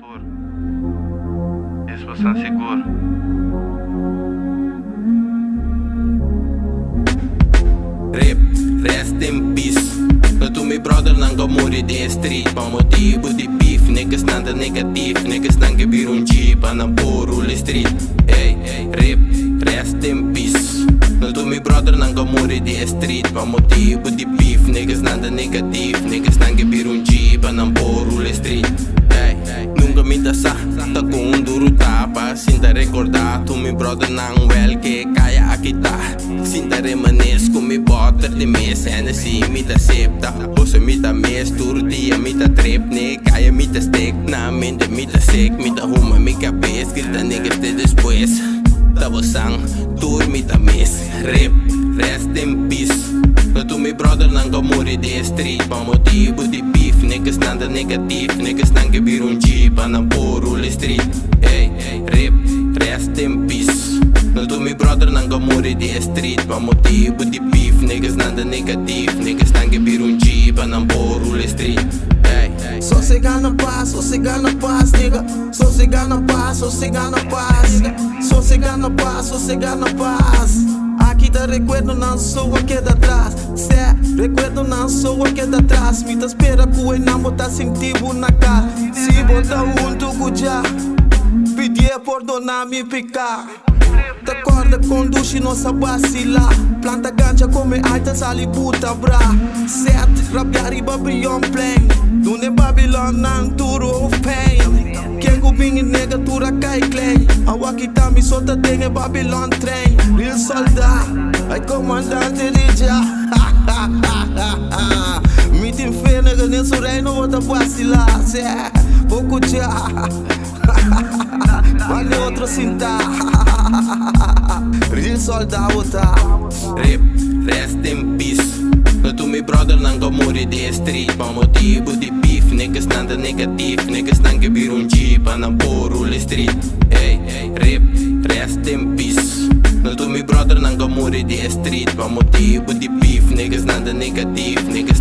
Tur es bosan sigur. Rip, rest in peace. Na tur mi brothernan ku muri den street pa motibu di beef. Niggas nan ta negative, niggas nan ke bira un G pa nan por rule street. Ey, rip, rest in peace. Na tur mi brothernan ku muri den street pa motibu di beef. Niggas nan ta negative, niggas nan ke bira un G pa nan por rule street. Ey, nunka mi ta sa ta kon duru ta pa sinta rekordá tur mi brothernan wel ke kaya aki ta. Sinta reminisce ku mi bòter di mes Hennessy mi ta sip ta boso mi ta miss. Tur dia mi ta trip ne kaya mi ta stick na mente mi ta sick mi ta huma mi kabes grita niggas te despues ta bosan tur mi ta miss. Rip, rest in peace na tur mi brothernan ku a muri den street pa motibu di beef. Niggas nan ta negative, niggas nan ke bira un G pa nan por rule street. Ey, rip, rest in peace na tur mi brothernan ku a muri den street pa motibu di beef. Niggas nan ta negative, niggas nan ke bira un G pa nan por rule street. Ey. Sosegá na pas, sosegá na pas, nigga. Sosegá na pas, sosegá na pas. Sosegá na pas, sosegá na pas. Aki ta rekuerdonan so a keda atras. Sè, rekuerdonan so a keda atras. Mi ta spera ku einan bo ta sinti bo na kas. Si bo ta huntu ku Jah, pidié pordoná mi piká. Ta kòrda kon dushi nos a basilá. Planta gancha kome alta sali buta bra. Sèt rabiá riba Brionplein. Duna e Babilonnan tur hoofdpijn. Ken ku bini nega tur a kai klein. Awaki ta mi so ta den e Babilon trein. Real soldá, ai komandante di Jah. Mi tin fe nega den su reino bo ta basilá. Sè, bo ku Jah. Manda otro sinta. Real soldá bo ta. Rip, rest in peace Na tur mi brothernan ku a muri den street pa motibu di beef. Niggas nan ta negative, niggas nan ke bira un G pa nan por rule street. Ey, rip, rest in peace Na tur mi brothernan ku a muri den street pa motibu di beef. Niggas nan ta negative, niggas.